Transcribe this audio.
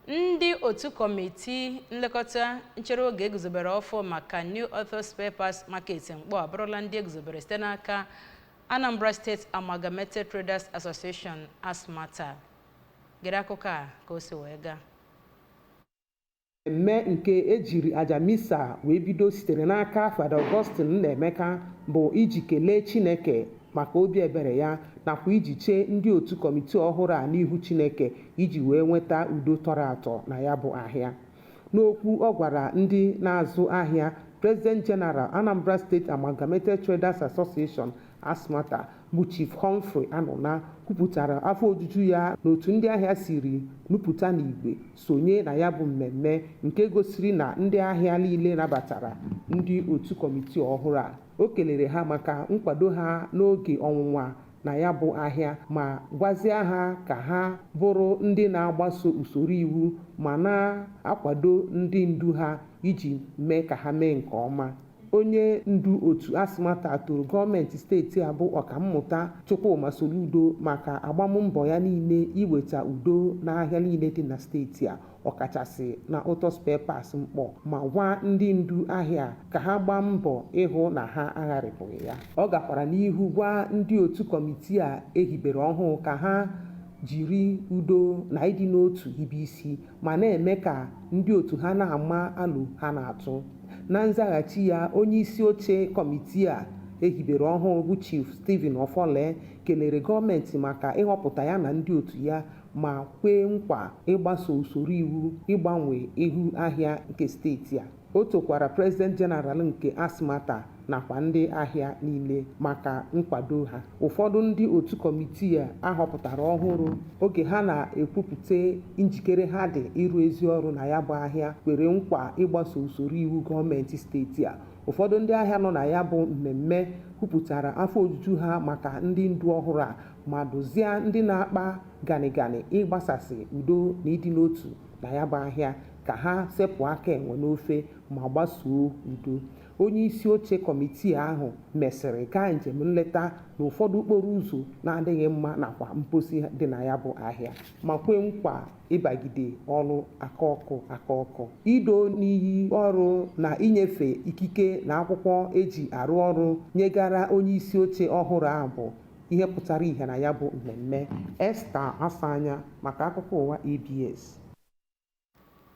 Ndị otu kọmitii nlekọta nchere oge eguzobere ọfụ maka New Auto Spare Parts Market Nkpor abụrụla ndị eguzobere site n'aka Anambra State Amalgamated Traders Association, ASMATA. Gere akụkọ a ka o si wee gaa. Mmemme nke ejiri aja misa wee bido sitere n'aka Fada Augustine Nnaemeka bụ iji kelee Chineke maka obi ebere ya nakwa iji chee ndị otu kọmitii ọhụrụ a n'ihu Chineke iji wee nweta udo tọrọ atọ na ya bụ ahịa. N'okwu ọ gwara ndị na-azụ ahịa, President General, Anambra State Amalgamated Traders Association, ASMATA, bụ Chief Humphrey Anụna kwupụtara afọ ojuju ya n'otu ndị ahịa siri nupụta n'igwe sonye na ya bụ mmemme nke gosiri na ndị ahịa niile nabatara ndị otu kọmitii ọhụrụ a. O kelere ha maka nkwado ha n'oge ọnwụnwa na ya bụ ahịa ma gwazie ha ka ha bụrụ ndị na-agbaso usoro iwu ma na-akwado ndị ndu ha iji mee ka ha mee nke ọma. Onye ndu otu ASMATA toro gọọmenti steeti a bụ Ọkammụta Chukwuma Soludo maka agbammbọ ya niile iweta udo n'ahịa niile dị na steeti a, ọkachasị na Auto Spare Parts Nkpor, ma gwa ndị ndu ahịa ka ha gbaa mbọ ịhụ na ha agharịpụghị ya. Ọ gakwara n'ihu gwa ndị otu kọmitii a ehibere ọhụụ ka ha jiri udo na ịdị n'otu hibe isi ma na-eme ka ndị otu ha na-ama alo ha na-atụ. Na nzaghachi ya, onye isi oche kọmitii a ehibere ọhụụ bụ Chief Stephen Ofole kelere gọọmenti maka ịhọpụta ya na ndị otu ya ma kwee nkwa ịgbaso usoro iwu ịgbanwe ihu ahịa nke steeti a. O tokwara President General nke ASMATA nakwa ndị ahịa niile maka nkwado ha. Ụfọdụ ndị otu kọmitii a ahọpụtara ọhụrụ, oge ha na-ekwupụta njikere ha dị ịrụ ezi ọrụ na ya bụ ahịa, kwere nkwa ịgbaso usoro iwu gọọmenti steeti a. Ụfọdụ ndị ahịa nọ na ya bụ mmemme kwupụtara afọ ojuju ha maka ndị ndu ọhụrụ a ma dozie ndị na-akpa ganịganị ịgbasasị udo na ịdị n'otu na ya bụ ahịa ka ha sepụ aka enwe n'ofe ma gbasoo udo. Onye isi oche kọmitii ahụ mesịrị gaa njem nleta n'ụfọdụ okporo ụzọ na-adịghị mma nakwa mposi dị na ya bụ ahịa ma kwee nkwa ịbagide ọrụ aka ọkụ aka ọkụ. Ido n'iyi ọrụ na inyefe ikike na akwụkwọ eji arụ ọrụ nyegara onye isi oche ọhụrụ ahụ bụ ihe pụtara ìhè na ya bụ mmemme. Esther Asanya maka akụkọ ụwa ABS.